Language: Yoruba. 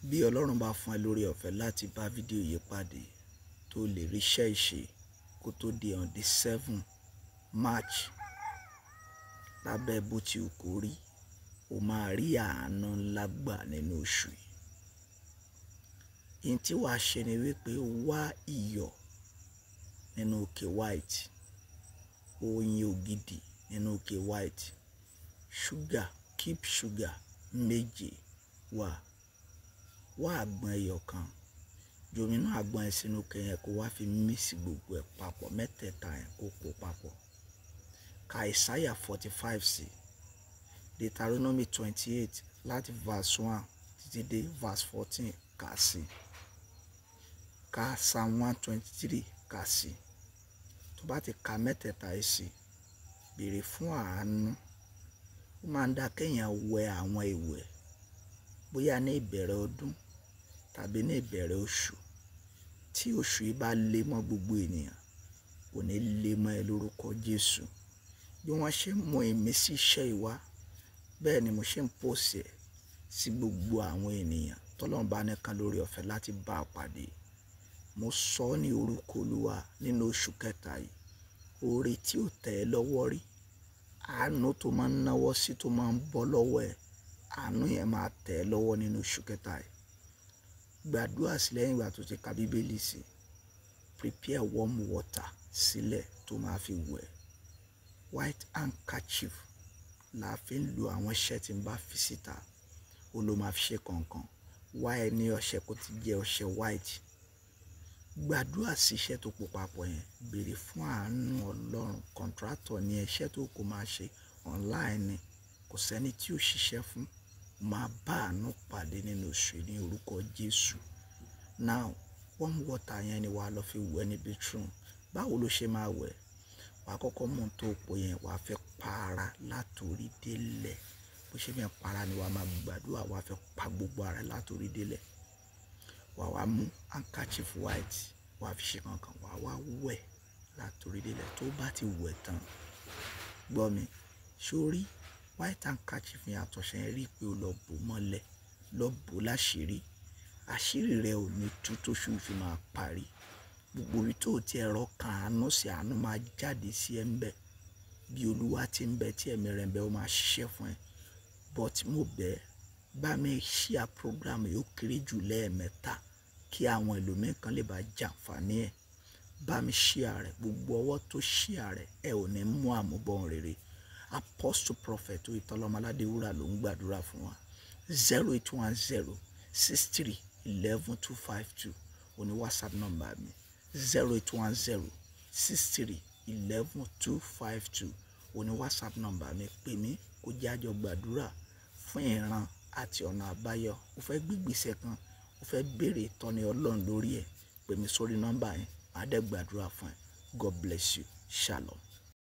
Bí Ọlọ́run bá fún ẹ lórí ọ̀fẹ́ láti bá fídíò yìí pàdé, tó lè ríṣẹ́ ìṣe kó tó di on the 7 March, lábẹ́ bó ti wù kó rí, o máa rí àánú ńlá gbà nínú oṣù yìí. Ihun tí wàá ṣe ni wípé wá iyọ̀ nínú ike white, oyin ògidì nínú ike white, sugar, cube sugar méje wà, wá àgbọn ẹyọ kan, jomi inú àgbọn yẹn sínú ike yẹn, kó wá fi mix gbogbo ẹ̀ papọ̀, mẹ́tẹ̀ẹ̀ta yẹn kó pò papọ̀. Ka Isaiah 45 sí, Deuteronomy 28 láti verse 1 títí dé verse 14 kà sí, ka Psalm 123 kà sí. Tó bá ti ka mẹ́tẹ̀ẹ̀ta yìí sí, béèrè fún àánú. Ó máa ń dá kéèyàn wẹ àwọn ìwẹ̀, bóyá ní ìbẹ̀rẹ̀ ọdún tàbí ní ìbẹ̀rẹ̀ oṣù. Tí oṣù yìí bá lé mọ́ gbogbo ènìyàn, kò ní lé mọ́ ẹ lórúkọ Jésù. Bí wọ́n ṣe ń mú ìmísí iṣẹ́ yìí wá, bẹ́ẹ̀ ni mo ṣe ń post ẹ̀ sí gbogbo àwọn ènìyàn tọ́lọ́run bá nìkan lórí ọ̀fẹ́ láti bá a pàdé. Mo sọ ọ́ ní orúkọ Olúwa, nínú oṣù kẹta yìí, oore tí ò tẹ̀ ẹ́ lọ́wọ́ rí, àánú tó máa ń náwó sí tó máa ń bọ́ lọ́wọ́ ẹ̀, àánú yẹn máa tẹ̀ ẹ́ lọ́wọ́ nínú oṣù kẹta yìí. Gbàdúrà sí lẹ́yìn ìgbà tó ti ka Bíbélì sí. Prepare warm water sílẹ̀ tó máa fi wẹ̀. White handkerchief la fi ń lo àwọn iṣẹ́ tí n bá fi síta, ó ló máa fi ṣe kọ̀ọ̀kan. Wá ẹ ní ọṣẹ kó ti jẹ́ ọṣẹ white. Gbàdúrà sí iṣẹ́ tó pò papọ̀ yẹn, béèrè fún àánú Ọlọ́run. Contractor ní iṣẹ́ tó kó máa ṣe online ni, kò sẹ́ni tí ò ṣiṣẹ́ fún. Máa bá àánú pàdé nínú oṣù yìí ní orúkọ Jésù. Now, warm water yẹn ni wàá lọ fi wẹ̀ ní bathroom. Báwo ló ṣe máa wẹ̀? Wàá kọ́kọ́ mú ohun tó pò yẹn, wàá fẹ́ pa ara látorí délẹ̀. Bó ṣe fẹ́ para ni wàá máa gbàdúrà, wàá fẹ́ pa gbogbo ara látorí délẹ̀. Wàá wá mú handkerchief white, wàá fi ṣe kankan, wàá wá wẹ̀ látorí délẹ̀. Tó bá ti wẹ̀ tán, gbọ́ mi, sórí white handkerchief yẹn àtọ̀sẹ yẹn, rí pé o lọ bò mọ́lẹ̀, lọ bò láṣìírí. Àṣírí rẹ ò ní tú tóṣù fi máa parí. Gbogbo ibi tó ti ẹ̀rọ kan àánú sí, àánú máa jáde sí ẹ ń bẹ. Bí Olúwa ti ń bẹ, tí ẹ̀mí rẹ̀ ń bẹ, ó máa ṣiṣẹ́ fún ẹ. But mo bẹ̀ ẹ́, bá mi share program yìí ó kéré jù lẹ́ẹ̀mẹ́ta kí àwọn ẹlòmíràn kan lè bá jàǹfàní ẹ̀. Bá mi share rẹ̀, gbogbo ọwọ́ tó share rẹ̀, ẹ ò ní mú àmúbọ̀n rere. Apostle Prophet Oyetola Ọmọládéwúrà ló ń gbàdúrà fún wa. 08106311252 òní WhatsApp number mi. 08106311252 òní WhatsApp number mi. Pè mí kó jẹ́ àjọ gbàdúrà fún ìran àti ọ̀nà àbáyọ. O fẹ́ gbígbìsẹ̀ kan, o fẹ́ béèrè ìtọ́ni Ọlọ́run lórí ẹ̀, pè mí sórí nọ́mbà yẹn, màá dẹ̀ gbàdúrà fún ẹ. God bless you. Shalom.